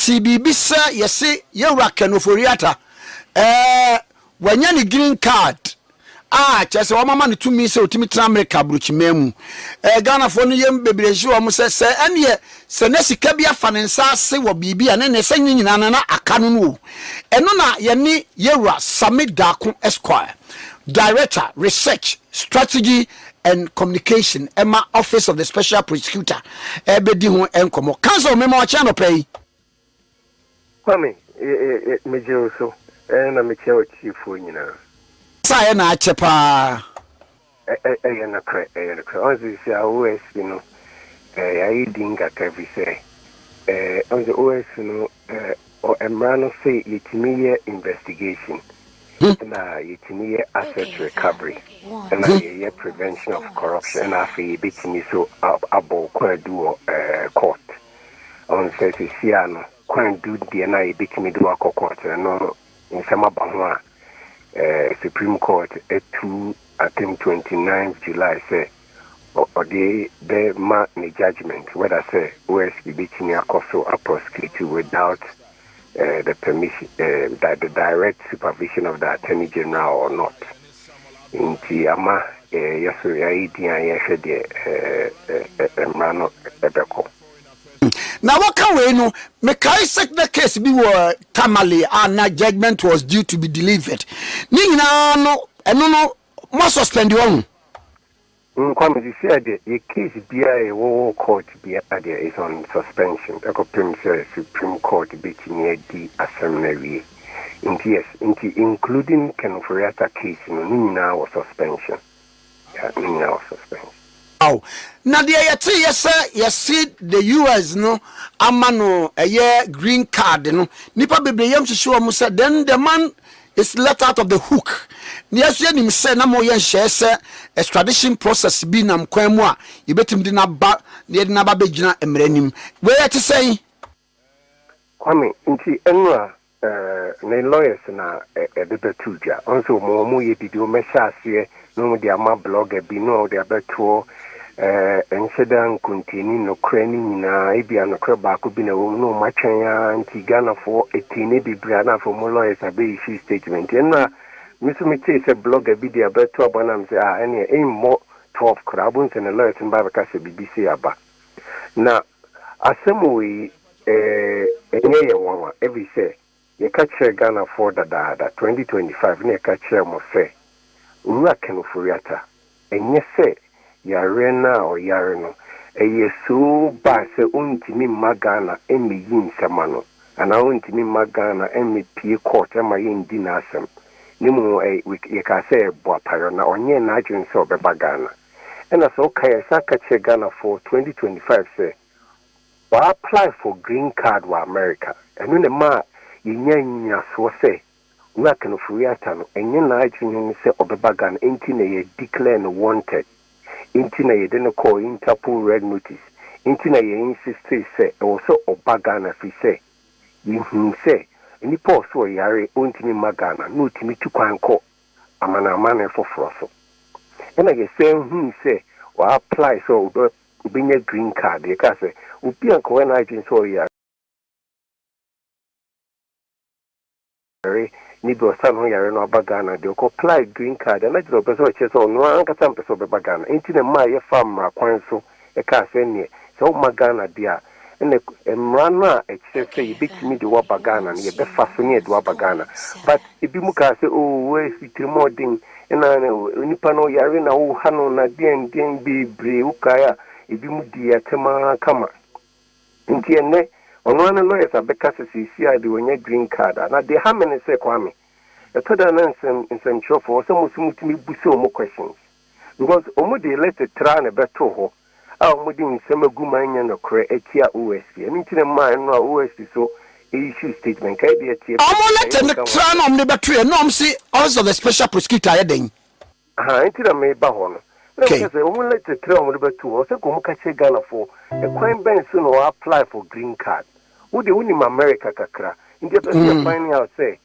Yɛtee biribi sɛ yɛse Yɛwura Ken Ofori-Atta ɛɛ wanya ne green card a kyerɛ sɛ wɔama no tumi sɛ ɔtumi tena Amerika aburokyiman mu. Ɛɛ Ghanafoɔ no yam bebree hye wɔn sɛ sɛ ɛneɛ sɛ na sika bi afa ne nsa ase wɔ biribi a ne ne sɛ ne nyinaa no na aka no no o. Ɛno na yɛne Yɛwura Sammy Darko Esquire, Director, Research, Strategy and Communication ɛma Office of the Special Prosecutor ɛrebɛdi ho nkɔmmɔ. Counsel, mema wakyɛ anɔpa yi. Kwame, megye wo so na mekyia w'atiefoɔ nyinaa. Saa yɛ na akyɛ paa. Ɛyɛ nokorɛ, ɛyɛ nokorɛ. Ɔn sɛ sɛ OSP no, yɛayɛ din kakra fi sɛ, ɔn sɛ OSP no, mmara no se yɛtumi yɛ investigation, ɛna yɛtumi yɛ asset recovery, ɛna yɛyɛ prevention of corruption, ɛna afei yɛbɛtumi so abɔ kwaadu wɔ court. Ɔn sɛ sesia no, kwaadu deɛ no a yɛbɛtumi de wakɔ court no, nsɛm aba ho a Supreme Court atu, I think, 29 July sɛ ɔde bɛma ne judgment whether sɛ OSP bɛtumi akɔ so aprosecute without the permission, the direct supervision of the Attorney General or not. Nti ama yɛso yɛayɛ din a yɛhwɛ deɛ mmara no ɛbɛkɔ. Na wɔka wei no, mekae sɛ na case bi wɔ Tamale a na judgment was due to be delivered. Ne nyinaa no, ɛno no mo suspend wɔ ho. Kwame, sisi a deɛ yɛ case biara yɛwɔwɔ court biara deɛ is on suspension ɛkɔpem sɛ Supreme Court bɛtumi adi asɛm no awie. Nti yes, nti including Ken Ofori-Atta case no, ne nyinaa wɔ suspension. Yeah, ne nyinaa wɔ suspension. Aw, na deɛ yɛte yɛ sɛ yɛsi the US no ama no ɛyɛ green card no, nipa bebree yam hyehyɛ wɔn sɛ then the man is let out of the hook. Ne yɛso yɛnim sɛ na mo yɛ nhyɛɛ sɛ extradition process bi nam kwan mu a yɛbɛtumi de n'aba na yɛde n'aba bɛgyina mmerɛ anim. Wei yɛte sɛn? Kwame, nti ɛno a ne lawyers na ɛde bɛto dwa. Ɔn sɛ ɔmo yɛ didi, ɔmo hyɛ aseɛ na ɔmo de ama blogger bi na ɔde abɛtoɔ. Nhyɛ da nkontani nokorɛ no nyinaa, ebia nokorɛ baako bi na ɛwɔ mu na ɔmo atwɛn ara. Nti Ghanafoɔ etie ne bebree a, na afei ɔmo lawyers abɛ issue statement. Ɛno a me nso metee sɛ blogger bi de abɛto aba nam sɛ ah, ɛneɛ ɛmmɔ 12 koraa, abo nsɛ ne lawyers no ba bɛka sɛ biribi sei aba. Na asɛm wei ɛnyɛ yɛ nwanwa, ɛfiri sɛ yɛka kyerɛ Ghanafoɔ dadaada 2025 na yɛka kyerɛ mo sɛ Owura Ken Ofori-Atta, ɛnyɛ sɛ yare no a ɔyare no ɛyɛ so bad sɛ ɔntumi mma Ghana mmɛyi nsɛm ano anaa ɔntumi mma Ghana mmɛpie court ɛma yɛndi n'asɛm. Ne mu yɛka sɛ ɛbɔ apayɔ na ɔnyɛɛ n'adwene sɛ ɔbɛba Ghana. Ɛna sɛ woka yɛ sɛ aka kyerɛ Ghanafoɔ 2025 sɛ wɔapply for green card wɔ America, ɛno ne ma a yɛnya nyinasoɔ sɛ Owura Ken Ofori-Atta no, ɛnyɛ n'adwene ne sɛ ɔbɛba Ghana. Enti na yɛ declare no wanted, nti na yɛde no kɔɔ Interpol red notice, nti na yɛ insist sɛ ɛwɔ sɛ ɔba Ghana, firi sɛ yɛhunu sɛ nnipa a ɔso ɔyare ɔntumi mma Ghana na ɔtumi tu kwan kɔ amanamane foforɔ so. Ɛna yɛsɛn hunu sɛ wɔapply sɛ ɔbɛnya green card. Yɛka sɛ obi a nkɔwɛ n'adwene sɛ ɔyare ne bi ɔsa ne ho yare no aba Ghana deɛ, ɔkɔ apply green card ɛna kyerɛ ɔpɛ sɛ ɔkyerɛ sɛ ɔno ankasa mpɛ sɛ ɔbɛba Ghana. Nti na mmaa yɛfa mmara kwan so ɛkaa sɛ neɛ sɛ woma Ghana deɛ a, ɛna mmara no a ɛkyerɛ sɛ yɛbɛtumi de waba Ghana no, yɛbɛfa so ne yɛde waba Ghana. But ebi mu kaa sɛ, oh, wɔasi tirim ɔden ɛna nipa no yare na woha no na deɛn bebree. Wokae a, ebi mu di atɛm ara kama. Nti ɛnɛ ɔno ano lawyers abɛka sɛ seesi a de wɔnya green card a, na deɛ ha me ne sɛ, Kwame, ɛtɔ da na nsɛmtwerɛfoɔ sɛ mo so motumi bu sɛ ɔmo questions, because ɔmo de letter tra na ɛbɛtoo hɔ a ɔmo de nsɛm agu ma nyɛ nokorɛ atia OSP. Ɛno nti na mmaa ɛno a OSP so issue statement kae deɛ tie. Ɔmo letter no tra na ɔmo de bɛto yɛ na ɔmo se Office of the Special Prosecutor ayɛ den. Ha nti na meba hɔ no na meka sɛ ɔmo letter tra a ɔmo de bɛto hɔ sɛ kò ɔmo ka kyerɛ Ghanafoɔ ɛkwan bɛn so na ɔ apply for green card. Wo deɛ wonim America kakra, nti ɛpɛ sɛ yɛ find out sɛ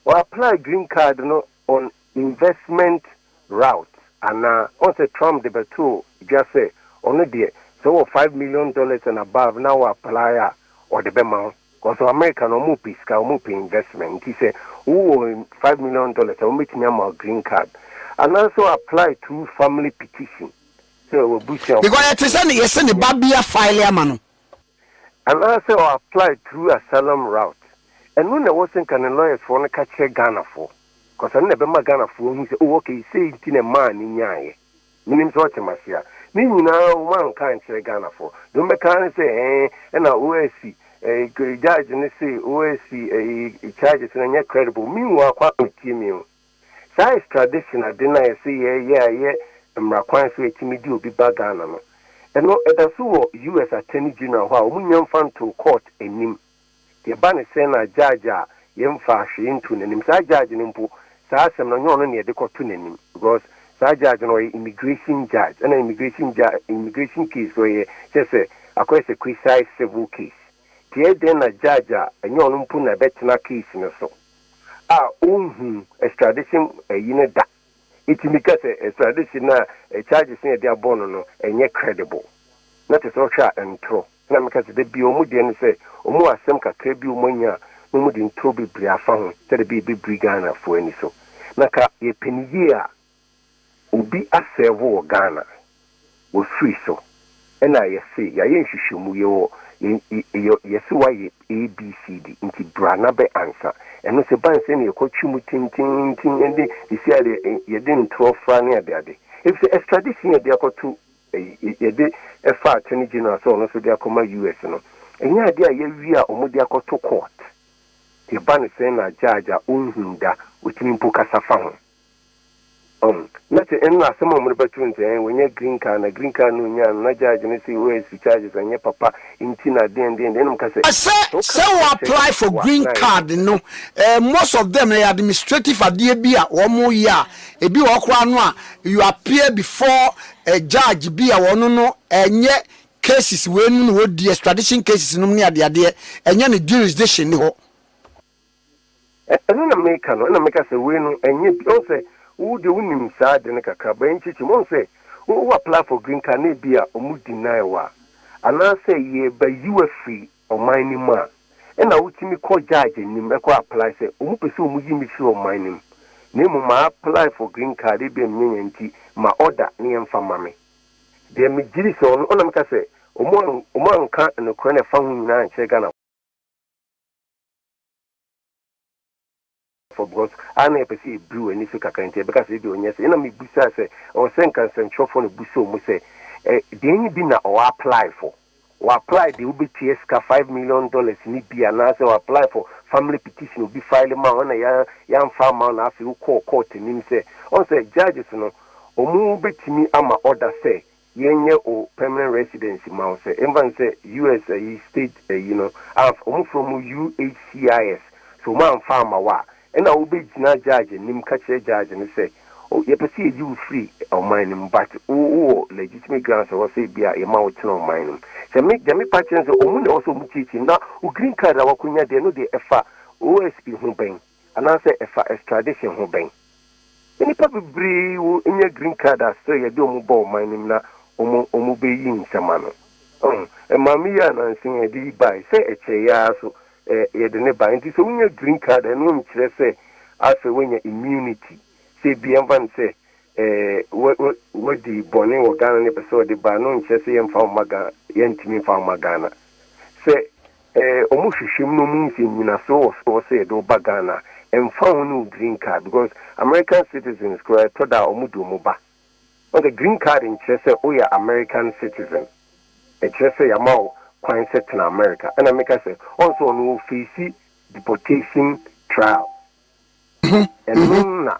ɔ apply green card no on investment route anaa ɔn sɛ Trump de bɛto dwa sɛ ɔno deɛ, sɛ wɔ $5 million and above na wɔ apply a, ɔde bɛma wo. Cause America no ɔmo pɛ sika, ɔmo pɛ investment nti sɛ wo wɔ $5 million a ɔmo bɛtumi ama wo green card. Anaasɛ wo apply through family petition sɛ w'abusuafoɔ. Because ɛte sɛ ne yɛse ne babea file ama no. Anaasɛ ɔ apply through asylum route. Ɛno na ɛwɔ sɛ nka ne lawyers foɔ no ka kyerɛ Ghanafoɔ. Cause ɛno na ɛbɛma Ghanafoɔ ahu sɛ oh okay sei nti na ɛmaa no nyaeɛ. Menim sɛ ɔte m'ase a. Ne nyinaa wɔn anka ankyerɛ Ghanafoɔ. Deɛ wɔn bɛka ara ne sɛ ɛɛn ɛna OSC ɛɛ judge no se OSC ɛyi charges no ɛnyɛ credible. Meanwhile Kwame tie me o. Saa extradition ade no a yɛse yɛyɛ a ɛyɛ mmara kwan so a yɛtumi de obi ba Ghana no, ɛno ɛda so wɔ US Attorney General hɔ a wɔn nnya mfa ntoo court anim. Yɛba no sɛn na judge a yɛmfaa hwee ntoo n'anim, saa judge no mpo saa asɛm no ɛnyɛ ɔno na yɛde kɔto n'anim because saa judge no ɔyɛ immigration judge ɛna immigration judge immigration case ɔyɛ kyerɛ sɛ akɔyɛ sɛ quasi civil case nti ɛyɛ dɛn na judge a ɛnyɛ ɔno mpo na ɛbɛtena case no so a ɔnhuu extradition ayi no da ɛtumi ka sɛ extradition no a charges no yɛde abɔ no no ɛnyɛ credible na kyerɛ sɛ ɔhwɛ a ɛntorɔ. Na meka sɛ, Da biara wɔn deɛ ne sɛ wɔn wɔ asɛm kakra bi a wɔn anya a na wɔn de nturo bebree afa ho sɛdeɛ ɛbɛyɛ ɛbɛbiri Ghanafoɔ ani so. Na ka yɛpɛ no yie a, obi asɛɛvo wɔ Ghana, wafiri so, ɛna yɛse yɛayɛ nhwehwɛmu, yɛwɔ yɛ yɛ yɛse woayɛ ABCD nti bra na bɛ ansa. Ɛno sɛ ɛba no sɛ na yɛkɔtwe mu tententen ɛnde seesei a deɛ yɛde ntorɔ fra ne adeade. Ɛfiri sɛ extradition yɛde akɔto yɛde fa Attorney General sɛ ɔno nso de akɔma US no, ɛnyɛ adeɛ a yɛawie a wɔde akɔto court. Nti ɛba no sɛn na judge a ɔnhuu da, ɔtumi mpo kasa fa ho? Ɔho? Na sɛ ɛno na asɛm a wɔde bɛto no sɛ ɛn, wanya green card, na green card no ɔnyaa no, na judge no se OSP charges ɛnyɛ papa nti na deɛn deɛn deɛn, ɛna meka sɛ, Sɛ sɛ woka sɛ wo nokorɛ kyerɛ apply for Ghanafoɔ a, green na ayɛ card no, eh, most of them ɛyɛ administrative adeɛ bi a wɔn yɛ a, ebi wɔ hɔ koraa no a, you appear before a judge bi a ɔno no ɛnyɛ cases wei nom na ɔdi, extradition cases nom ne adeadeɛ, ɛnyɛ ne jurisdiction ne hɔ. Ɛno na meka no, ɛna meka sɛ wei no ɛnyɛ bi, ɔhu sɛ wo deɛ wonim saa ade no kakra, but nkyekye mu, ɔhu sɛ wo apply for green card na ebi a ɔmo deny wo a, anaasɛ yɛba yi wo afiri ɔman no mu a, ɛna wotumi kɔ judge anim kɔ apply sɛ ɔmo pɛ sɛ ɔmo yi me firi ɔman no mu, na mmom ma apply for green card ebia menyanya nti ma order na yɛmfa ma me. Deɛ megyedi sɛ ɔno, ɔna meka sɛ ɔmo ɔmo anka nokorɛ na ɛfa ho nyinaa ankyerɛ Ghana foɔ because a na yɛpɛ sɛ yɛbiri wɔn ani so kakra nti yɛbɛka sɛ ebia ɔnyɛ sɛ ɛna mebusaa sɛ ɛwɔ sɛ nka nsɛntwerɛfoɔ no busa wɔn sɛ ɛ deɛn bi na ɔ apply for ɔ apply deɛ wobɛtua sika $5 million ne bi anaasɛ ɔ apply for family petition obi file ma wo ɛna yɛ yɛamfa ama wo na afei wokɔɔ court anim sɛ ɔn sɛ judges no wɔn bɛtumi ama order sɛ Yɛnyɛ wo permanent residency ma wo sɛ yɛmfa no sɛ US ayi state ayi no amf wɔn frɛ wɔn UHCIS sɛ wɔn amfa amma wo a ɛna wo bɛ gyina judge anim ka kyerɛ judge no sɛ oh yɛpɛ sɛ yɛyi wo firi ɔman no mu but wo wo wɔ legitimate grounds ɛwɔ sɛ ebia yɛma wo tena ɔman no mu sɛ me deɛ mepa kyerɛ no sɛ wɔn na ɛwɔ sɛ wɔn kyiakyia mu na wo green card a wakɔnya deɛ ɛno deɛ ɛfa OSP ho bɛn Anaasɛ ɛfa extradition ho bɛn? Nnipa bebree wɔ nya green card a still yɛde wɔn ba ɔman no mu na wɔn wɔn bɛyi nsɛm ano. Ɔho? Maame yi a nansa yi yɛde yi bae, sɛ ɛkyɛeɛ ara so ɛ yɛde no bae. Nti sɛ wonya green card a ɛno nkyerɛ sɛ afei woanya immunity. Sɛ ebia yɛmfa no sɛ ɛ wa wa wadi bɔne wɔ Ghana na yɛpɛ sɛ wɔde ba a, ɛno nkyerɛ sɛ yɛmfa wo mma Ghana yɛntumi mfa wo mma Ghana. Sɛ Eh ɔmo hwehwɛ mu na ɔmo hu sɛ nyinasoɔ wɔ so sɛ yɛde wo ba Ghana a, ɛmfa ho ne wo green card because American citizens koraa ɛtɔ da a ɔmo de ɔmo ba. Wahu sɛ green card nkyerɛ sɛ woyɛ American citizen, ɛkyerɛ sɛ yɛama wo kwan sɛ tena America. Ɛna meka sɛ ɔhu sɛ ɔno ɔfeesi deportation trial. Ɛno na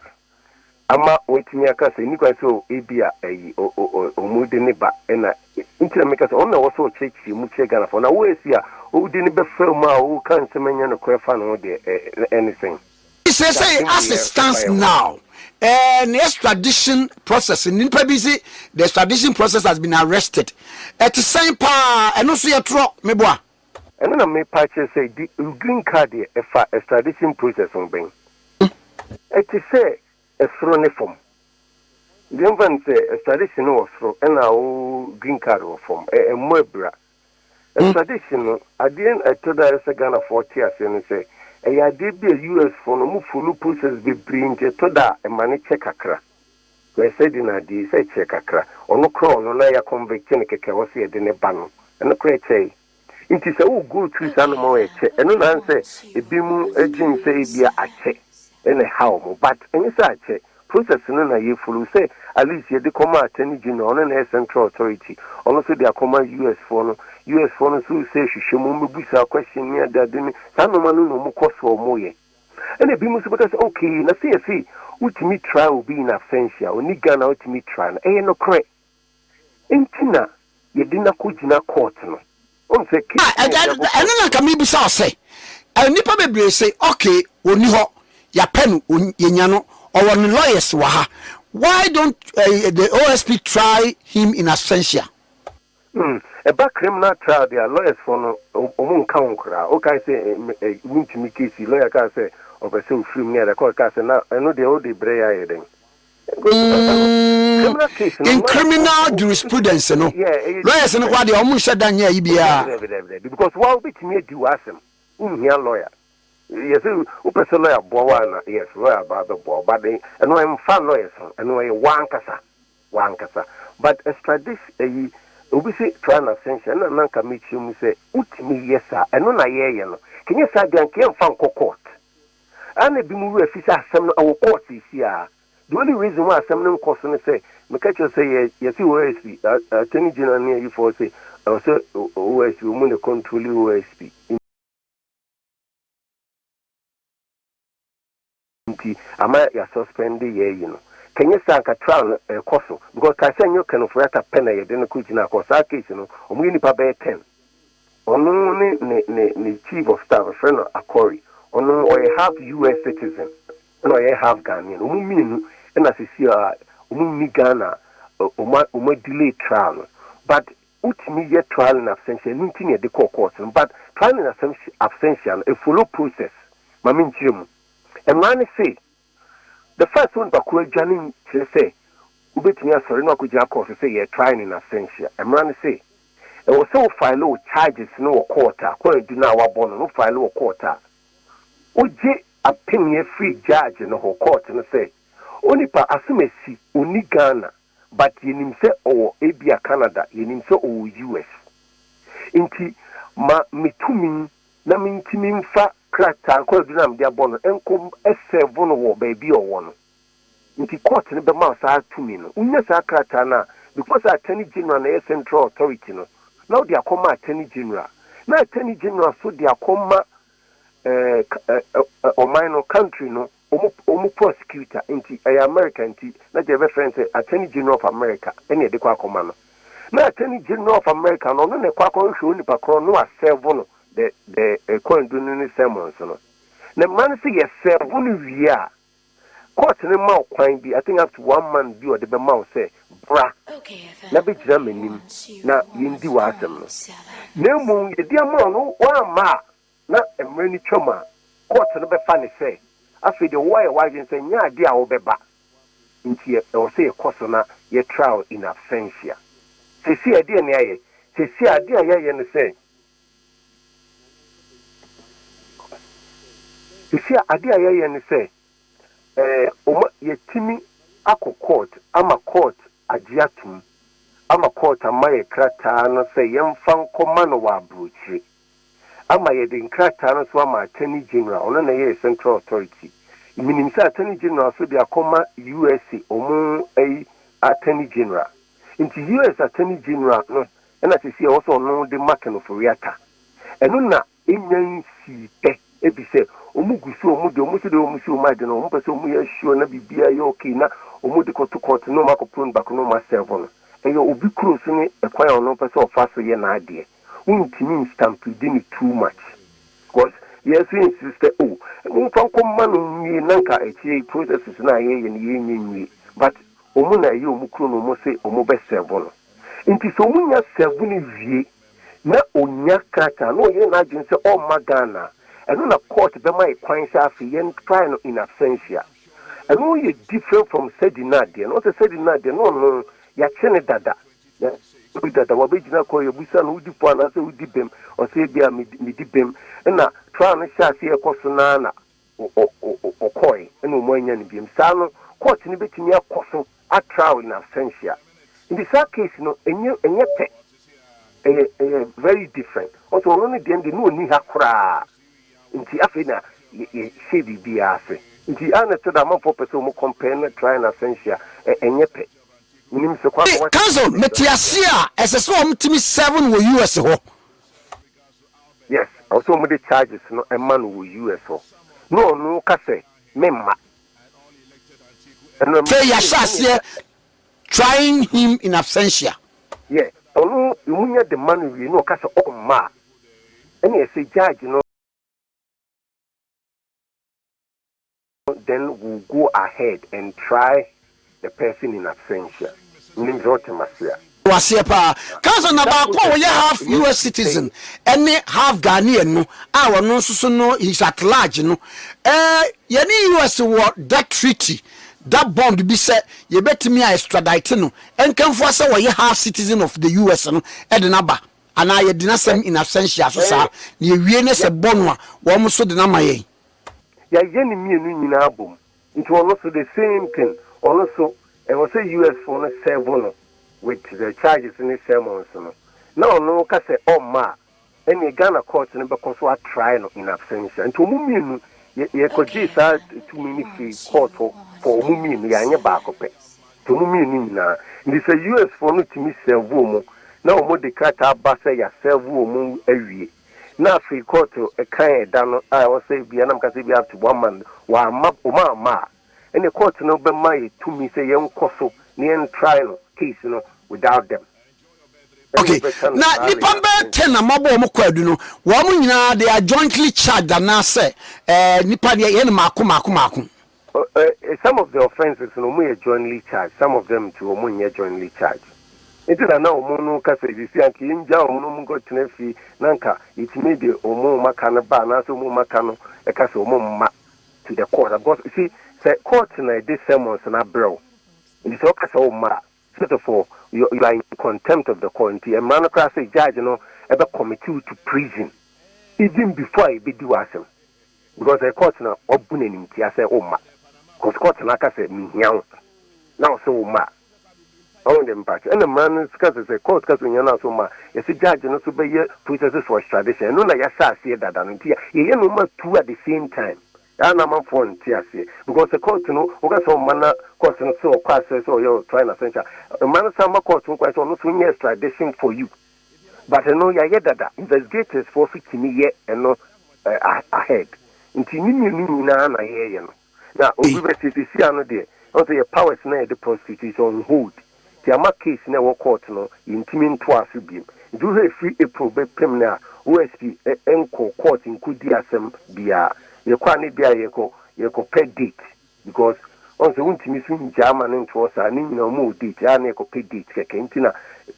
ama watumi aka sɛ nni kwan sɛ ebia ayi wɔde ne ba na nti na meka sɛ ɔno na ɛwɔ sɛ ɔkyerɛkyerɛ mu kyerɛ Ghanafoɔ na wo asi a wode no bɛfa mu a woka nsɛm ɛnyɛ nokorɛ fa ne ho deɛ ɛne sɛn? Seesei as it stands now, eh, ne extradition process no, nipa bi se the extradition process has been arrested. Ɛte sɛn paa? Ɛno nso yɛ torɔ, meboa? Ɛno na mepa akyerɛ sɛ di green card deɛ ɛfa extradition process ho bɛn? Ɛte sɛ ɛsoro ne fam. Nti yɛmfa no sɛ extradition no wɔ soro ɛna wo green card wɔ fam. Ɛmmɔ abira. Extradition no, adeɛ ɛtɔ da a ɛsɛ Ghanafoɔ te aseɛ ne sɛ, ɛyɛ adeɛ bi a US foɔ no, wɔn follow process bebree nti ɛtɔ da a ɛma no kyɛ kakra. Bɛyɛ sɛ de no adeɛ yi, sɛ ɛkyɛɛ kakra. Ɔno koraa ɔno na yɛ convict no kɛkɛ a ɛwɔ sɛ yɛde no ba no, ɛno koraa ɛkyɛe. Nti sɛ wo go through saa nnoɔma wei ɛkyɛ, ɛno na ansɛ ebinom dwen sɛ ebia akyɛ na ɛha wɔn, but ɛnyɛ sɛ akyɛ, process no na yɛ follow sɛ at least yɛde kɔma attorney general, ɔno na ɛyɛ central authority, ɔno nso de akɔma US foɔ no, US foɔ no nso sɛ hwehwɛ mu, wɔn bɛbu saa question ne ade ade ne saa nnoɔma no na wɔn kɔ so wɔn yɛ. Ɛna ebinom nso bɛka sɛ okay, na sɛ yɛse wotumi try obi in absentia, ɔnni Ghana wotumi try no, ɛyɛ nokorɛ. Nti na yɛde no akɔgyina court no. Wohu sɛ case no a yɛde akɔ Ɛno court na no. nka mebisa wo sɛ, nnipa bebree se okay ɔnni hɔ, yɛapɛ no, yɛnya no, ɔwɔ ne lawyers wɔ ha, why don't the OSP try him in absentia? Ɛba criminal trial deɛ a, lawyers foɔ no wɔn nka ho koraa. Wokae sɛ wontumi case yi, lawyer kaa sɛ ɔpɛ sɛ ɔfiri mu ne ade, court kaa sɛ na ɛno deɛ wode brɛ yɛ ayɛ dɛn? In criminal jurisprudence no, lawyers no koraa deɛ wɔn nhyɛ da nyɛ ayi biara. Because wa wobɛtumi adi w'asɛm, wonhia lawyer. Yɛsɛ wopɛ sɛ lawyer boa wo ana? Yes, lawyer ba bɛboa wo, but ɛno ɛmfa lawyers ho, ɛno ɛyɛ w'ankasa w'ankasa. But extradition ayi, obi se try in absentia, ɛna na nka mekyerɛ mu sɛ wotumi yɛ saa, ɛno na yɛyɛ no. Kɛnyɛ saa deɛ anka yɛmfa nkɔ court. Ana ebinom werɛ fi sɛ asɛm no ɛwɔ court seesei ara. The only reason why asɛm no nkɔ so ne sɛ, meka kyerɛ wo sɛ yɛ yɛse OSP, Attorney General ne ayifoɔ se ɛwɔ sɛ OSP, wɔn na control OSP. Nti ama yɛ suspend yɛ ayi no. Kɛnyɛ saa anka trial no ɛkɔ so. Because kae sɛ ɛnyɛ Ken Ofori-Atta pɛ na yɛde no kɔ gyinaa court. Saa case no, wɔn yɛ nnipa bɛyɛ ten. Ɔno ne ne ne ne chief of staff yɛfrɛ no Akori, ɔno ɔyɛ half US citizen ɛna ɔyɛ half Ghanaian, wɔn mmienu ɛna sisi a wɔn nni Ghana a wɔn wɔn delay trial no, but wotumi yɛ trial in absentia, ɛno nti na yɛde kɔɔ court no, but trial in absentia no follow process, ma me nkyerɛ mu, mmara no se the fact sɛ onipa koro adwane nkyerɛ sɛ wobɛtumi asɔre na wakɔgyina court sɛ yɛ try no in absentia. Mmara no se ɛwɔ sɛ wo file wo charges no wɔ court a, kwaadu no a wabɔ no no, wo file wɔ court a, wogye apeneɛ firi judge no hɔ, court no sɛ onipa asomasi ɔnni Ghana but yɛnim sɛ ɔwɔ ebia Canada, yɛnim sɛ ɔwɔ US. Nti ma me tumi na mentumi mfa krataa kwaadu no a mede abɔ no nkɔ serve no wɔ baabi a ɔwɔ no. Nti court no bɛma wo saa tumi no. Wonya saa krataa no a, because Attorney General na ɛyɛ central authority no, na wode akɔma Attorney General. Na Attorney General nso de akɔma eh, ɔman no, country no, wɔn wɔn prosecutor. Nti ɛyɛ America nti, na kyerɛ yɛbɛfrɛ no sɛ Attorney General of America ɛna yɛde kɔ akɔma no. Na Attorney General of America no, ɔno na ɛkɔ akɔhwehwɛ onipa korɔ no asɛvo no the kwandu no ne summons no. Na mmara no sɛ yɛsɛvo no wie a, Court no ma wo kwan bi, I think up to one month bi a ɔde bɛma wo sɛ bra na bɛgyina m'anim na yɛndi w'asɛm no. Na mmom yɛde ama wo no woamma a na mmerɛ no twam a, court no bɛfa no sɛ afei deɛ woayɛ w'adwene sɛ nyɛ adeɛ a wobɛba nti ɛwɔ sɛ yɛkɔ so na yɛ trial in absentia. Seesei ɛdeɛn na yɛayɛ? Seesei adeɛ a yɛayɛ ne sɛ, Seesei a ade a yɛyɛ ne sɛ eh, wɔma yɛatumi akɔ court ama court agye atom, ama court ama yɛ krataa no sɛ yɛmfa nkɔma no wɔ aburokyire, ama yɛde nkrataa no nso ama Attorney General, ɔno na ɛyɛ yɛ central authority. Menim sɛ Attorney General nso de akɔma USA, wɔn ayi Attorney General. Nti US Attorney General no na seesei ɛwɔ sɛ ɔno de ma Ken Ofori-Atta. Ɛno na ennya nsii pɛ efisɛ wɔn gu so wɔn deɛ wɔn sɛ deɛ wɔn si wɔn ade no wɔn pɛ sɛ wɔn yɛ sure na biribiara yɛ okay na wɔn de kɔto court na wɔn akɔporo no baako na wɔn asɛvo no. Ɛyɛ obi kuro so ne ɛkwan a ɔno pɛ sɛ ɔfa so yɛ n'adeɛ. Wontumi nstampede no too much because yɛn nso insist sɛ oh momfa nkɔma no nwie na nka akyire yi processes no a yɛyɛ no yɛnyɛ nwie but wɔn na ɛyɛ wɔn kuro no wɔn se wɔn bɛ serve no. Nti sɛ ɔmo nya serve no wie na ɔnya krataa na ɔyere n'adwene sɛ ɔmma Ghana a, ɛno na court bɛma yɛ kwan sɛ afei yɛn try no in absentia. Ɛno yɛ different from Sadi Nah deɛ no. Wohu sɛ Sadi Nah deɛ no ɔno yɛakye no dada. Bi dada wabɛgyina kɔ yɛbusa no wodi fɔ anaasɛ wodi bem, ɔsɛ ebia medi bem. Ɛna trial no hyɛ aseɛ ɛkɔ so naa na ɔkɔe ɛna ɔmo anya no biom. Saa no court no bɛtumi akɔ so a trial in absentia. Nti saa case no ɛnyɛ pɛ, ɛyɛ very different. Ɔsɛ ɔno no deɛ no deɛ na ɔni ha koraa, nti afei na yɛhyɛ biribiara ase. Nti a na ɛtɔ da amanfoɔ pɛ sɛ ɔmo compare na trial in absentia ɛnyɛ pɛ. Menim sɛ kwan ma Counsel, mete ase a, ɛsɛ sɛ wɔn tumi serve no wɔ US hɔ. Yes, ɔsɛ ɔmo de charges no ɛma no wɔ US hɔ na ɔno ka sɛ memma ɛno. Fɛ yɛahyɛ aseɛ trying him in absentia. Yɛ ɔno ɔmo nya de ma no wie na ɔka sɛ ɔmma a, ɛne ɛsɛ judge no then will go ahead and try the person in absentia. Menim sɛ ɔte ase a. Waseɛ paa, Counsel. Na baako a wɔyɛ half US citizen ɛne half Ghanaian no a ɔno nso so no, he is at large no, yɛne US wɔ that treaty, that bond bi sɛ yɛbɛtumi a extradite no nkamfoa sɛ wɔyɛ half citizen of the US no ɛde n'aba anaa yɛde n'asɛm in absentia so saa na yɛwie ne sɛ bɔ no a wɔn nso de n'ama yɛn? Yɛayɛ ne mmienu nyinaa bom, nti ɔno so the same thing. Ɔno so ɛwɔ sɛ US foɔ no serve no with the charges ne summons no na ɔno ka sɛ ɔmma a, ɛne Ghana court no bɛkɔ so atry no in absentia. Nti ɔmo mmienu yɛkɔgyee saa tumi no firi court hɔ for ɔmo mmienu, yɛanyɛ baako pɛ. Nti ɔmo mmienu nyinaa, nti sɛ US foɔ no tumi serve ɔmo na ɔmo de krataa ba sɛ yɛaserve ɔmo awie na afei court ɛkan ɛda no a ɛwɔ sɛ bia nam ka sɛ bi up to one month wɔama ɔmo amma a, ɛne court no bɛma yɛ tumi sɛ yɛnkɔ so na yɛntry no case no without them. Okay, na nipa bɛɛ 10 na mabɔ wɔn kɔ adu no, wɔn nyinaa they are jointly charged anaasɛ nipa deɛ yɛn no maako maako maako? Some of the offences no, ɔmo yɛ jointly charged. Some of them too, ɔmo nyɛ jointly charged. Nti na ɔmo no kasa sisi anka yɛngya ɔmo no, ɔmo nkɔ tena fie na nka yɛtumi de ɔmo maka no ba anaasɛ ɔmo maka no ɛka sɛ ɔmo mma to the court, because you see sɛ court na ɛde summons na abrɛw, nti sɛ ɔka sɛ ɔmo a, first of all you are in contempt of the court. Nti mmara no koraa sɛ judge no ɛbɛ commit you to prison even before a yɛbɛdi w'asɛm, because the court na ɔbu n'anim tia sɛ ɔmma, because court na aka sɛ mihia wo na ɔsɛ ɔmma a, ɔmo de mpakyɛ. Ɛna mmara no ka sɛ court ka sɛ ohia no aso ma yɛsɛ judge no so bɛyɛ processes for extradition. Ɛno na yɛahyɛ aseɛ dada no. Nti yɛyɛ no ma two at the same time yaa na amanfoɔ nte aseɛ, because the court no woka sɛ ɔma na court no sɛ ɔkɔ asɛ sɛ ɔyɛ try na sɛnkyɛ mmara no san ma court no kwan sɛ ɔno so nyɛ extradition for you. But ɛno yɛayɛ dada, investigators foɔ so tumi yɛ ɛno ahead. Nti ne mmienu nyinaa na yɛyɛ no. Na obi bɛ sɛ sisi ano deɛ, ɔn sɛ yɛ powers na yɛde prosecute is on hold, nti ama case na ɛwɔ court no yɛntumi ntoa so biem. Nti wohwɛ firi April bɛpem no a, OSP nkɔ court nkɔdi asɛm biara. Yɛkɔ a ne bia yɛkɔ pɛ date, because ɔn sɛ wontumi so ngyaa ama ne ntoɔ saa ne nyinaa ɔmo wɔ date a na yɛkɔpɛ date kɛkɛ. Nti na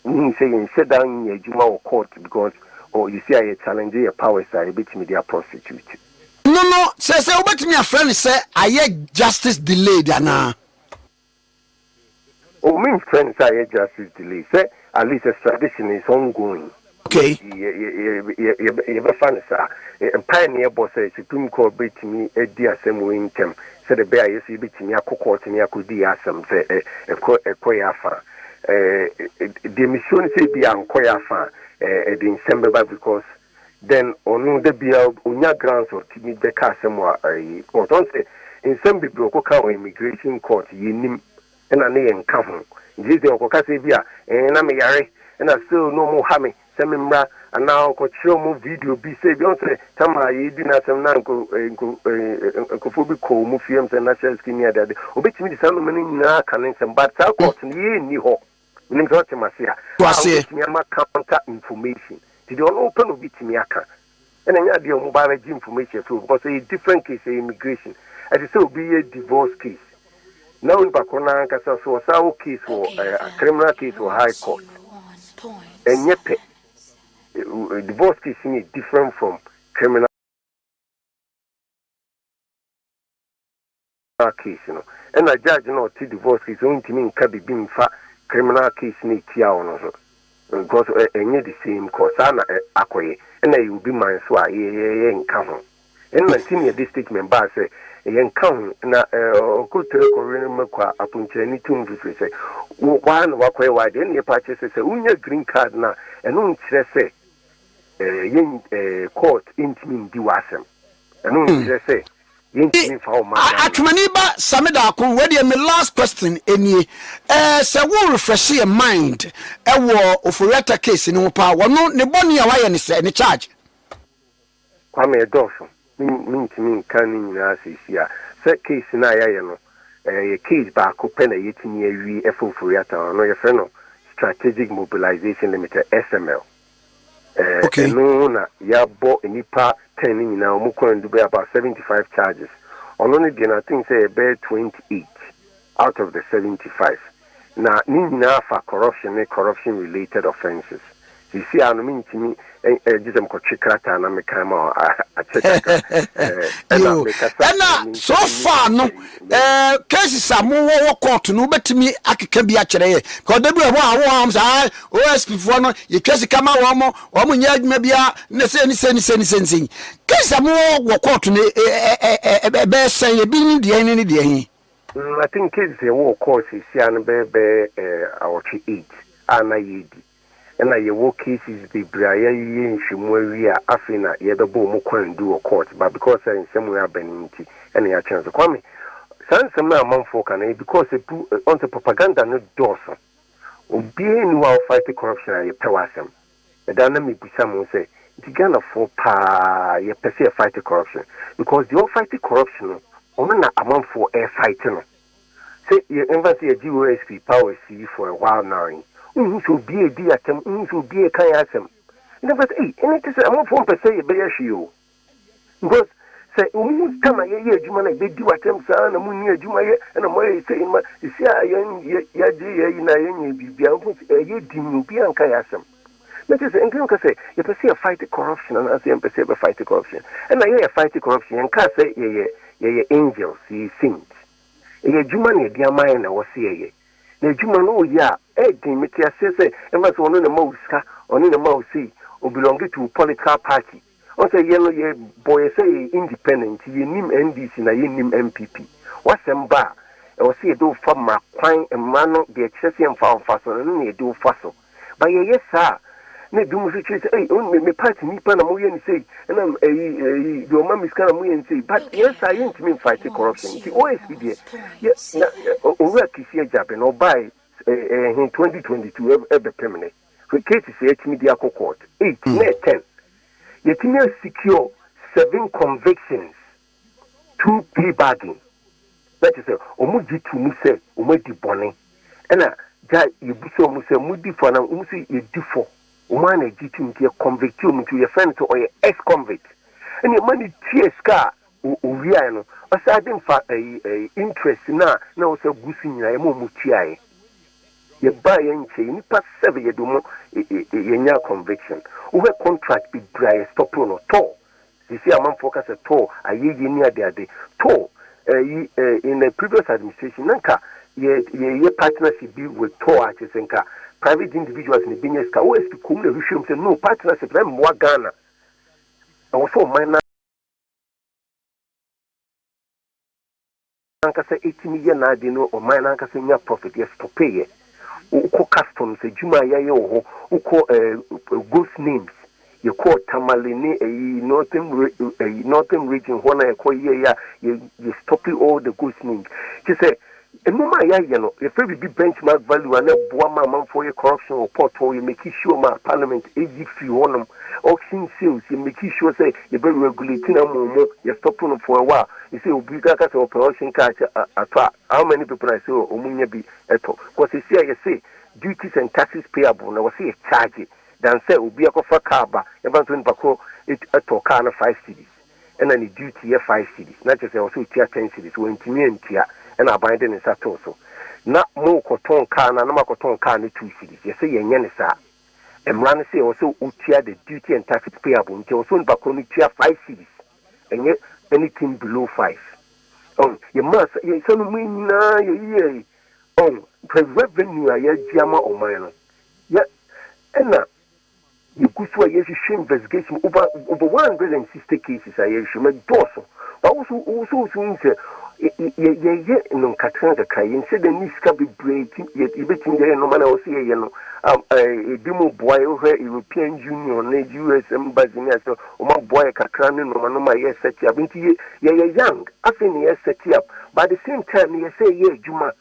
wohu sɛ yɛnhyɛ da nyɛ adwuma wɔ court, because ɔ yɛsi a yɛ challenge yɛ powers a yɛbɛtumi de aprosecute. No, sɛ wobɛtumi afrɛ no sɛ ayɛ justice delayed anaa? Oh, me mfrɛ no sɛ ayɛ justice delay, sɛ at least extradition is ongoing. Yɛbɛfa no saa. Mpae ne yɛbɔ sɛ Supreme Court bɛtumi adi asɛm wei ntɛm sɛde bɛyɛ a yɛso yɛbɛtumi akɔ court ne akɔdi yɛ asɛm sɛ ɛkɔ yɛ afa. Deɛ mesuo no sɛ bi ankɔ yɛ afa a, ɛde nsɛm bɛba, because then ɔno da bia onya grounds ɔtumi bɛka asɛm wɔ ɛyi court. Ɔn sɛ nsɛm bebree ɔkɔka wɔ immigration court yɛnim ɛna ne yɛn nka ho. Nti sɛ ɔkɔka sɛ bi a na meyare ɛna still na ɔmo ha me sɛ me mmra, anaa ɔkɔkyerɛ ɔmo video bi sɛ bi ɔn sɛ tama a yɛdi n'asɛm na nko nko nkurɔfoɔ bi kɔ ɔmo fie m sɛ national security ne adeade, obɛtumi de saa nnoma no nyinaa ka ne nsɛm. But saa court no yɛnni hɔ. Menim sɛ ɔte mase a Waseɛ. wobɛtumi ama counter information. Nti deɛ ɔno wopɛ no obɛtumi aka, ɛna nyɛ adeɛ a ɔmo ba bɛgye information afiri hɔ, because ɛyɛ different case. Ɛyɛ immigration, ɛte sɛ obi yɛ divorce case na onipa korɔ no ankasa so ɔsan wɔ case wɔ criminal case wɔ high court. Ɛnyɛ pɛ. Divorce case no yɛ different from criminal case no. Ɛna judge na ɔte divorce case ɔntumi nka bibi mfa criminal case no etia ɔno ho. Because ɛnyɛ the same court. Saa na akɔyɛ. Ɛna ɛyɛ obi man so a yɛ yɛnka ho. Ɛno na nti na yɛde statement baa sɛ yɛnka ho na ɔkɔtire kɔwe no mako a aponkyerɛni tom fifiri sɛ waa na wakɔyɛ w'adeɛ. Ɛna yɛpa akyerɛ sɛ sɛ wonya green card no a, ɛno nkyerɛ sɛ yɛn court ntumi ndi w'asɛm. Ɛno nkyerɛ sɛ yɛntumi mfa wo ma Ghana. Atwemani ba Sami Daako, wei deɛ me last question nie. Sɛ wo refresh yɛ mind ɛwɔ Ofori-Atta case no ho paa, wɔno ne bɔne a wayɛ ne sɛ ne charge? Kwame, ɛdɔɔso, mentumi nka ne nyinaa seesi a sɛ case no a yɛayɛ no, ɛyɛ case baako pɛ na yɛtumi awie ɛfa Ofori-Atta ho no. Yɛfrɛ no Strategic Mobilization Limited, SML. Ɛno na yɛabɔ nnipa 10 no nyinaa ɔmo kwan du bɛyɛ about 75 charges. Ɔno no deɛ no, I think sɛ yɛbɛyɛ 28 out of the 75, na ne nyinaa fa corruption ne corruption related offences. Sisi a no mentumi gye sɛ mekɔtwe krataa na meka ma akyɛ kakra. Ɛna mekasa. Ɛna so far no, cases a mowɔ wɔ court no, wobɛtumi akeka bi akyerɛ yɛ? Ka ɔda bi wɔ hɔ a wowɔ am sɛ OSP foɔ no yɛtwa sika ma wɔn mo, wɔn mo nyɛ adwuma biara ne sɛ ne sɛ ne sɛ ne sɛ ne sɛ. Cases a mowɔ wɔ court no ɛbɛyɛ sɛn? Ebi ne deɛ ne deɛ he? I think cases yɛwɔ court sisi a no bɛyɛ awɔtwe, eight a na yɛdi. Ɛna yɛwɔ cases bebree a yɛyɛ nhwɛmu awie a afei na yɛbɛbɔ ɔmo kwan du wɔ court, but because sɛ nsɛm wei aba no nti ɛna yɛakyɛn so. Kwame, saa nsɛm no a amanfoɔ ka no, because ebu ɔn sɛ propaganda no dɔɔso. Obiara ni hɔ a ɔfight corruption a yɛpɛ w'asɛm. Ɛda na mebisa mo sɛ nti Ghanafoɔ paa yɛpɛ sɛ yɛfight corruption? Because deɛ ɔfight corruption no, ɔno na amanfoɔ ɛfight no. Sɛ yɛmfa sɛ yɛgye OSP powers yi for a while now yi, wohu sɛ obi edi atɛm, wohu sɛ obi eka yɛ asɛm ɛna fa sɛ ei, ɛne te sɛ amanfoɔ mpɛ sɛ yɛbɛyɛ hwee o, because sɛ ɔmu tam a yɛyɛ adwuma no a yɛbɛdi w'atɛm saa na monni adwuma yɛ, ɛna moayɛ sɛ ma ɛsi a yɛgye yɛ yi na yɛnyɛ biribia, wohu sɛ ɛyɛ din, obi anka yɛ asɛm. Na kyerɛ sɛ nti nka sɛ yɛpɛ sɛ yɛfight corruption anaasɛ yɛmpɛ sɛ yɛbɛfight corruption. Ɛna yɛyɛ fight corruption, yɛnkaa sɛ yɛyɛ angels, yɛyɛ saints. Ɛyɛ adwuma na yɛde ama yɛn na ɛwɔ sɛ yɛyɛ, na adwuma no woyɛ a ɛɛden. Mete aseɛ sɛ ɛmfa sɛ ɔno na ma wo sika, ɔno na ma wo sei, ɔbelong to political party. Ɔn sɛ yɛ no yɛbɔ yɛ sɛ yɛ independent, yɛnim NDC na yɛnim NPP. Wasɛm ba a, ɛwɔ sɛ yɛde wo fa mmara kwan, mmara no deɛ ɛkyerɛ sɛ yɛmfa wo fa so no, ɛno na yɛde wo fa so. Ba yɛyɛ saa na ebi mu nso kyerɛ sɛ ɛyi me party nipa na moyɛ ne sei, ɛna ɛyi deɛ ɔma mi sika na moyɛ ne sei. But yɛn saa yɛntumi nfight corruption. Nti OSP deɛ yɛ na owura Kissi Agyebeng na ɔbaa ɛɛ 2022 ɛbɛpem ne cases yɛtumi de akɔ court eight na 10, yɛtumi asecure seven convictions, two plea bargain, na kyerɛ sɛ ɔmo gye to mu sɛ ɔmo adi bɔne. Ɛna gya yɛbusa ɔmo sɛ mo di fɔ na ɔmo sɛ yɛdi fɔ, ɔmo ana gye to mu nti yɛ convict ɔmo, nti yɛfrɛ no sɛ ɔyɛ ex convict. Ɛna ɛma ne tua sika a owiae no, ɔsan de nfa ɛyi interest na ɔsɛ gu so nyinaa ɛma ɔmo tuaeɛ. Yɛbaa yɛn nkyɛn nipa seven yɛde ɔmo yɛnya conviction. Wohwɛ contract bebree a yɛ stop no tɔ sisi amanfoɔ ka sɛ tɔ ayɛyie ne adeade tɔ ɛyi in the previous administration na nka yɛ yɛyɛ partnership bi with tɔ a kyerɛ sɛ nka private individuals na ebenya sika. OSP kom na ehwehwɛ mu sɛ no partnership na mmoa Ghana, ɛwɔ sɛ ɔman na ankasa etimi yɛ n'ade no, ɔman n'ankasa nya profit. Yɛ stop yɛ. Wokɔ customs adwuma a yɛayɛ wɔ hɔ, wokɔ ghost names, yɛkɔɔ Tamale ne ɛyi northern ɛyi Northern Region hɔ na yɛkɔ yɛ yɛ a yɛ stop all the ghost names. Kyerɛ sɛ nneɛma a yɛayɛ no, yɛfrɛ biribi benchmark value a na ɛboa ma amanfoɔ yɛ corruption wɔ port hɔ, yɛ make sure ma parliament ɛyi firi hɔnom. Auction sales, yɛ make sure sɛ yɛbɛ regulate na mo yɛ stop no for a while. Yɛsɛ obi kaka sɛ ɔpɛ auction car kyɛ atɔ a, how many people na sɛ ɔmo nya bi ɛtɔ? Because esi a yɛsɛ duties and taxes payable na wɔsɛ yɛ charge dan sɛ obi akɔfa car ba, yɛfa nso nipa koro ɛtɔ car no 5 cedis, ɛna ne duty yɛ 5 cedis, na kyerɛ sɛ ɔsɛ otua 10 cedis. Wɔntumi antua, ɛna aban de ne nsa too so na mo kɔtɔn car no, na mo akɔtɔn car no 2 cedis. Yɛsɛ yɛnyɛ ne saa. Mmara no sɛ ɛwɔ sɛ otua the duty and taxes payable, nti ɛwɔ sɛ nipa koro no tua 5 cedis, ɛnyɛ anything below 5. Ɔn yɛmaa yɛnsa no mu nyinaa yɛyiyɛ ɔn pɛ revenue a yɛagye ama ɔman no yɛ. Ɛna yɛgu so a yɛhwehwɛ investigation over 160 cases a yɛhwehwɛ mu, ɛdɔɔso. But wo so wo so wo so hu sɛ yɛyɛ no nkakra nkakra, yɛnhyɛ da ni sika bebree ti yɛbɛtumi de ayɛ nneɛma na ɛwɔ sɛ yɛyɛ no. Ebi mu boa yɛ, wohwɛ European Union ne US Embassy ne asɛ wɔn aboa yɛ kakra ne nneɛma no ma yɛ set up. Nti yɛyɛ young, afei ne yɛ set up, but at the same time ne yɛ sɛ yɛyɛ adwuma,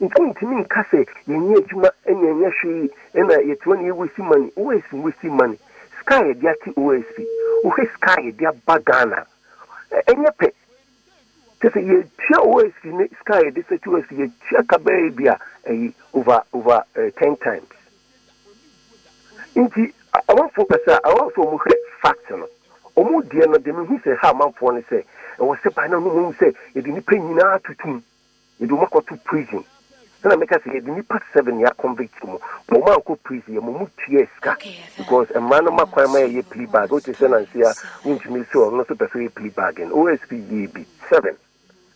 nti wontumi nka sɛ yɛnyɛ adwuma ɛne ɛnyɛ hwee ɛna yɛte hɔ ne yɛ waste money. OSP waste money, sika a yɛde ate OSP, wohwɛ sika a yɛde aba Ghana, ɛnyɛ pɛ kyɛ sɛ yɛtua OSP ne sika a yɛde sɛte OSP, yɛtua ka bɛyɛ bi a ɛyi over 10 times. Nti amanfoɔ pɛ sɛ amanfoɔ mu hwɛ fact no, ɔmo deɛ no deɛ mehu sɛ ha amanfoɔ no sɛ ɛwɔ sɛ ban na no mu sɛ yɛde nipa nyinaa tutum, yɛde wɔn akɔto prison. Ɛna meka sɛ yɛde nipa seven yɛ convict mu, ma wɔn ankɔ prison, yɛ mo mu tua sika because mmara no ma kwan ma yɛyɛ plea bargain. Wote sɛ nansi a wontumi sɛ ɔno nso pɛ sɛ ɔyɛ plea bargain. OSP yie bi seven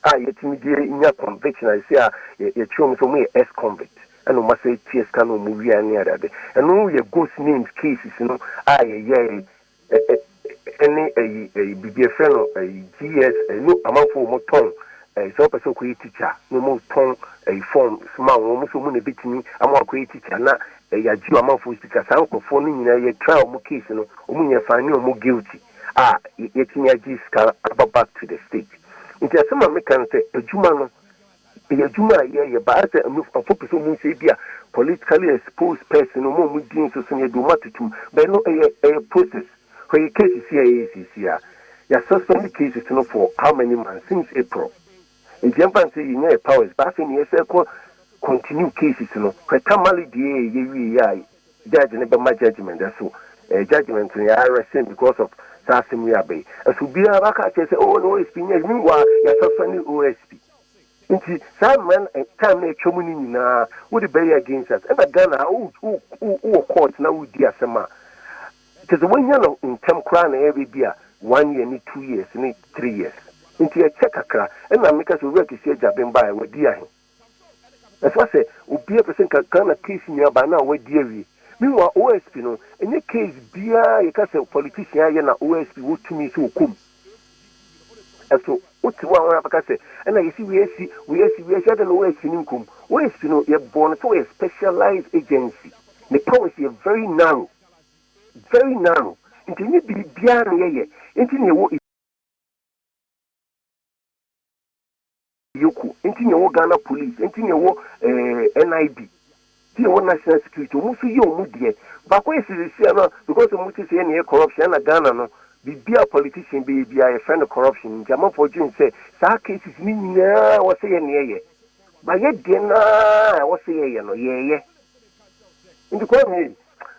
a yɛtumi de nya conviction a yɛsɛ a yɛkyerɛ wɔn sɛ wɔn yɛ ex convict, ɛna wɔn asɛ tua sika na wɔn wia ne adeade. Ɛno yɛ ghost names cases no a yɛyɛ ɛne ɛyi biribi ɛfrɛ no ɛyi GS ɛno amanfoɔ wɔn tɔn sɛ wɔpɛ sɛ ɔkɔyɛ teacher na wɔn tɔn form soma wɔn nso wɔn na ebɛtumi ama wakɔyɛ teacher na agye amanfoɔ sika. Saa nkurɔfoɔ no nyinaa yɛ try wɔn case no, wɔn nyɛ find wɔn guilty a yɛtumi agye sika aba back to the state. Nti asɛm a meka no sɛ adwuma no ɛyɛ adwuma a yɛyɛ baa sɛ afo pɛ sɛ ɔmu sɛ bi a politically exposed person no, ɔmo a ɔmo di nso so no yɛde ɔmo atotom bɛn no, ɛyɛ process. Hwɛ yɛ cases yi a yɛyɛ sisi a yɛ suspend cases no for how many months? Since April. Nti yɛmfa n sɛ yɛnya yɛ powers ba, afei ne yɛsɛ kɔ continue cases no. Hwɛ Tamale deɛ yɛwie yɛ a judge ne bɛma judgement, ɛso judgement no yɛ arrest because of saa asɛm yi abɛyi. Ɛso obiara baka kyerɛ sɛ oh, no OSP nyɛ. Meanwhile yɛ suspend OSP. Nti saa mmerɛ time na atwa mu no nyinaa wode bɛyɛ against us. Ɛna Ghana wowɔ court na wodi asɛm a kyɛ sɛ woanya no ntɛm koraa na ɛyɛ bi a one year ne 2 years ne 3 years. Nti ɛkyɛ kakra. Ɛna meka sɛ Owura Kissi Agyebeng baa, wadi ahe? Ɛfa sɛ obiara pɛ sɛ nka Ghana case nyinaa na wadi awie. Meanwhile OSP no, ɛnyɛ case biara yɛka sɛ politician ayɛ na OSP wɔtumi sɛ ɔkɔm. Ɛso wote hɔ a wɔn abɛka sɛ ɛna yɛsi wei asi, wei asi, wei asi, ɛde na OSP no nkom. OSP no yɛbɔ no sɛ wɔyɛ specialized agency, ne powers yɛ very narrow, very narrow. Nti nye biribiara na yɛyɛ. Nti na yɛwɔ EOCO, nti na yɛwɔ Ghana Police, nti na yɛwɔ NIB, nti na yɛwɔ National Security. Wɔn nso yɛ wɔn deɛ baako yɛ sisi ano because wɔn ti sɛ yɛ na yɛ corruption. Ɛna Ghana no biribi a politician bɛyɛ biara yɛfrɛ no corruption. Nti amanfoɔ dwen sɛ saa cases ne nyinaa wɔ sɛ yɛ ne yɛyɛ ba yɛ deɛ naa ɛwɔ sɛ yɛyɛ no yɛyɛ. Nti kwan mi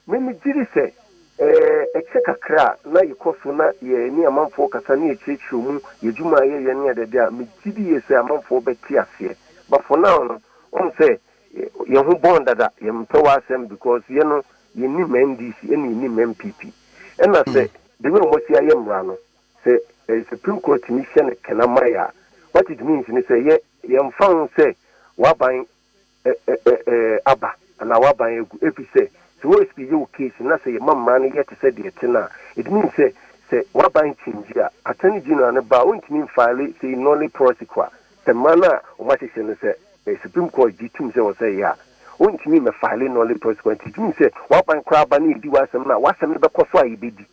mímí gyiri sɛ ɛkyɛ kakra a na yɛkɔ so na yɛ ne amanfoɔ kasa ne yɛkyerɛkyerɛ mu yɛ adwuma a yɛyɛ ne yɛdɛdɛ a megye di yɛ sɛ amanfoɔ bɛte aseɛ. But for now no, wɔn sɛ yɛn ho bɔn dada, yɛmpɛ w'asɛm because yɛ no yɛnim NDC ɛna yɛnim NPP. Ɛna sɛ the way wɔn si ayɛ mmara no sɛ Supreme Court tumi hyɛ no kɛnama yɛ a, what it means ni sɛ yɛ yɛmfa ho sɛ waban ɛ ɛ ɛ aba anaa waban egu efi sɛ sɛ OSP yɛ wo case na sɛ yɛma mmara no yɛ te sɛ deɛ te no a, it means sɛ waban change a, Attorney General no ba a wontumi m file sɛ nolle prosequi a sɛ mmara no a wɔn ahyehyɛ no sɛ Supreme Court gye tum sɛ wɔ sɛ yɛ a, wontumi mɛ file nolle prosequi. Nti it means sɛ waban koraa ba ne yɛdi w'asɛm no a, w'asɛm no bɛkɔ so a yɛbɛdi.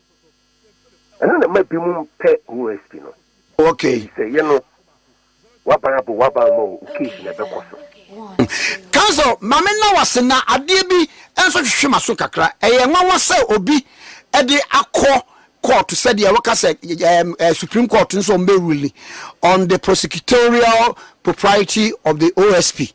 Ɛno na ma bi mu mpɛ OSP no. Sɛ yɛ no waban abɔ waban ma o case na ɛbɛkɔ so. Counsel, maame na wase na adeɛ bi nso hwehwɛ ma so kakra. Ɛyɛ nwanwa sɛ obi ɛde akɔ court sɛdeɛ wɔka sɛ Supreme Court nso ɔmo bɛ rule on the prosecutorial propriety of the OSP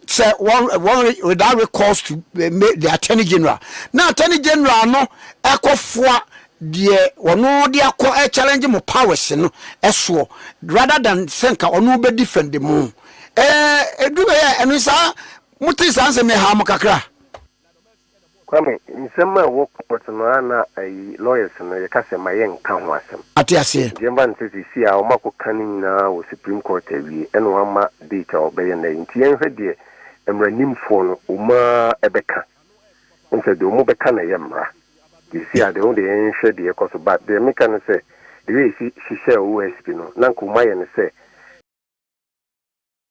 sɛ wɔn without recourse to the Attorney General, na Attorney General no ɛkɔfoa deɛ ɔno de akɔ ɛ challenge mo powers no ɛsoɔ rather than sɛ nka ɔno bɛ defend mo. Edu bɛyɛ ɛno saa mo te saa nsɛm ha mo kakra. Kwame, nsɛm a ɛwɔ court no ana ayi lawyers no yɛka sɛ ma yɛnka ho asɛm. Ate aseɛ. Nti yɛmfa no sɛ sisi a ɔma akɔka no nyinaa wɔ Supreme Court awie, ɛna wama date a ɔbɛyɛ no. Nti yɛnhwɛ deɛ mmaranimfoɔ no ɔmaa ɛbɛka. Wohu sɛ deɛ ɔmo bɛka na ɛyɛ mmara. Seesei a deɛ wo deɛ yɛnhwɛ deɛ ɛkɔ so but deɛ meka ne sɛ the way yɛsi hyehyɛɛ OSP no na nka ɔmo ayɛ no sɛ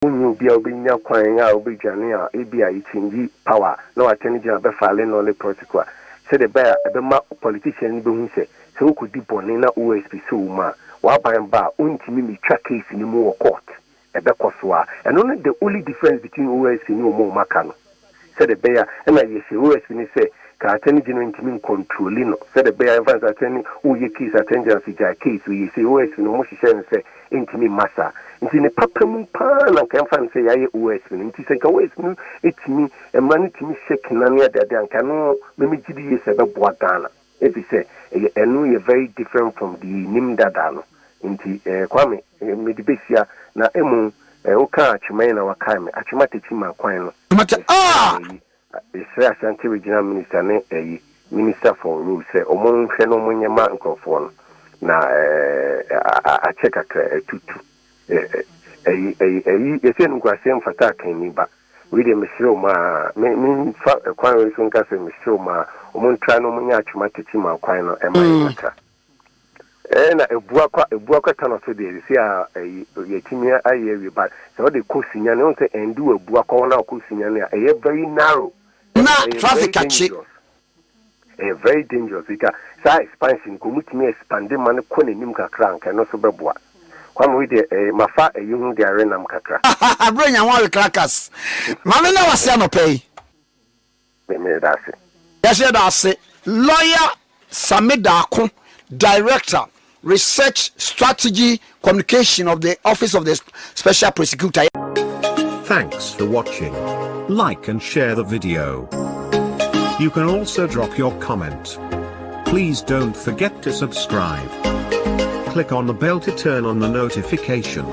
wonyɛ obi a wobɛnya kwan a wobɛdwane a ebi a yɛkyɛngyi power na watɛne gyina bɛfile nolle prosequi a sɛdeɛ ɛbɛyɛ a ɛbɛma politician no bɛhu sɛ sɛ wokɔdi bɔne na OSP sɛ wo mu a w'aban ba a ɔntumi metwa case no mu wɔ court ɛbɛkɔ so a ɛno no the only difference between OSP ne ɔmo a ɔmo aka no sɛdeɛ ɛbɛyɛ a ɛna yɛhyɛ OSP no sɛ ka attorney general ntumi ncontrol no sɛdeɛ ɛbɛyɛ a ɛmfa sɛ attorney woyɛ case attorney general sɛ gyae case oyɛ sɛ OSP no ɔmo hyehyɛ no sɛ ntumi mma saa nti ne papa mu paa na nka ɛmfa no sɛ yɛayɛ OSP no nti sɛ nka OSP no ɛtumi mmara no tumi hyɛ kena ne adeade a nka no memegye di yie sɛ ɛbɛboa Ghana ɛfiri sɛ ɛyɛ ɛno yɛ very different from the nim dada no nti Kwame mede bɛsia na emu woka Atwema yi na wakae me Atwema Techiman kwan no Mate ah! Yɛsrɛ Ashanti Regional Minister ne ɛyi Minister for Roads sɛ ɔmo nhwɛ na ɔmo nyɛ ma nkurɔfoɔ no na akyɛ kakra atutu ɛyi ɛyi ɛyi yɛsɛ no nkurasɛm mfata akanni ba wei deɛ mesrɛ ɔmo a me memfa kwan wei so nka sɛ mesrɛ ɔmo a ɔmo ntra na ɔmo nyɛ Atwema Techiman kwan no ɛma yɛ kakra ɛna Abuakwa Abuakwa tano so deɛ sisi a ɛyi yɛtumi ayɛ awie ba sɛ ɔde kɔ Sunyani ɔn sɛ ɛndi wɔ Abuakwa hɔ na ɔkɔ Sunyani a ɛyɛ very narrow. Na traffic akye. Ɛyɛ very dangerous because saa expansion ko mu tumi expand ma no kɔ n'anim kakra nka ɛno nso bɛboa. Kwame wei deɛ ɛyɛ mafa ɛyi ho de awe nam kakra. Aburo nya ho awe crackers. Maame na wase anɔpɛ yi. Me da ase. Yɛhyɛ da ase. Lawyer Sami Daako, Director, Research Strategy Communication of the Office of the Special Prosecutor. Thanks for watching. Like and share the video. You can also drop your comment. Please don't forget to subscribe. Click on the bell to turn on the notification.